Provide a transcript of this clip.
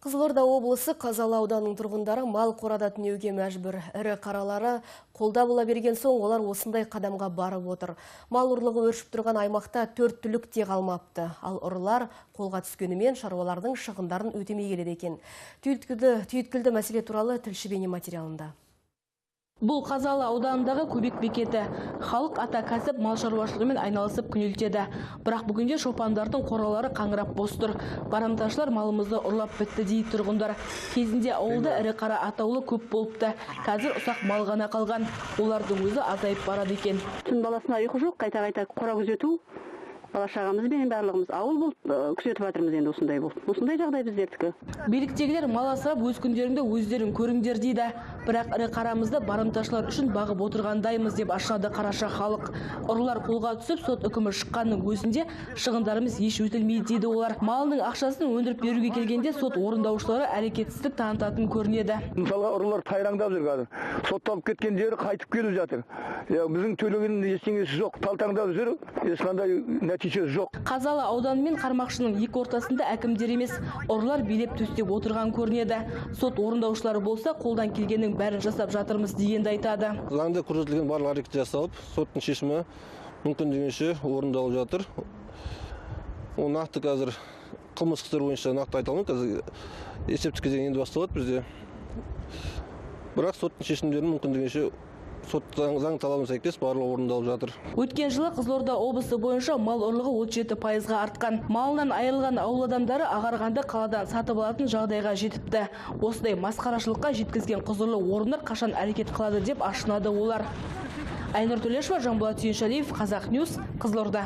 Қызылорда облысы Қазалы ауданының тұрғындары мал қорада түнеуге мәжбүр. Ірі қаралары қолда бола берген соң олар осындай қадамға барып отыр. Мал ұрлығы өршіп тұрған аймақта төрт түлік те қалмапты. Ал ұрылар қолға түскенімен шаруалардың шығындарын өтемей келеді екен. Түйткілді мәселе туралы тілші бейнематериалында. Бұл Қазалы ауданындағы Көбек бекеті. Халық ата кәсіп мал шаруашылығымен айналысып күнелтеді. Бірақ бүгінде шопандардың қоралары қаңырап бос тұр. Барымташылар малымызды ұрлап бітті дейді тұрғындар. Кезінде ауылда ірі қара атаулы көп болыпты. Қазір ұсақ мал ғана қалған. Олардың өзі азайып барады екен. Түн баласына ұйқы жоқ, қайта-қайта қора күзету. Бала шағамызбен барлығымыз ауыл болып күзетіп жатырмыз енді осындай болып. Осындай жағдай біздердікі. Биліктегілер мал асырап өз күндеріңді өздерің көріңдер дейді. Бірақ ірі қарамызды барымташылар үшін бағып отырғандаймыз деп ашынады қараша халық. Ұрылар қолға түсіп, сот үкімі шыққанның өзінде шығындарымыз еш өтелмейді дейді олар. Малының ақшасын өндіріп беруге келгенде сот орындаушылары әрекетсіздік танытатын көрінеді. Мысалға ұрылар тайраңдап жүр қазір. Сотталып кеткен жері қайтып келіп жатыр. Біздің төлеген ештеңесі жоқ. Талтаңдап жүр, ешқандай нәтиже жоқ. Қазалы ауданы мен Қармақшының екі ортасында әкімдер емес, ұрылар билеп төстеп отырған көрінеді. Сот орындаушылары болса, қолдан келгеннің бәрін жасап жатырмыз дегенді айтады. Заңда көрсетілген барлық әрекет жасалып, соттың шешімі мүмкін дегенше орындалып жатыр. Ол нақты қазір қылмыстық істер бойынша нақты айта алмаймын, қазір есептік кезең енді басталады бізде. Бірақ соттың шешімдері мүмкін дегенше сот заң талабына сәйкес барлығы орындалып жатыр. Өткен жылы Қызылорда облысы бойынша мал ұрлығы 37%-ға артқан. Малынан айырылған ауыл адамдары ағарғанды қаладан сатып алатын жағдайға жетіпті. Осындай масқарашылыққа жеткізген құзырлы орындар қашан әрекет қылады деп ашынады олар. Айнұр Төлешова, Жанболат Сүйіншалиев, Қазақ Ньюс, Қызылорда.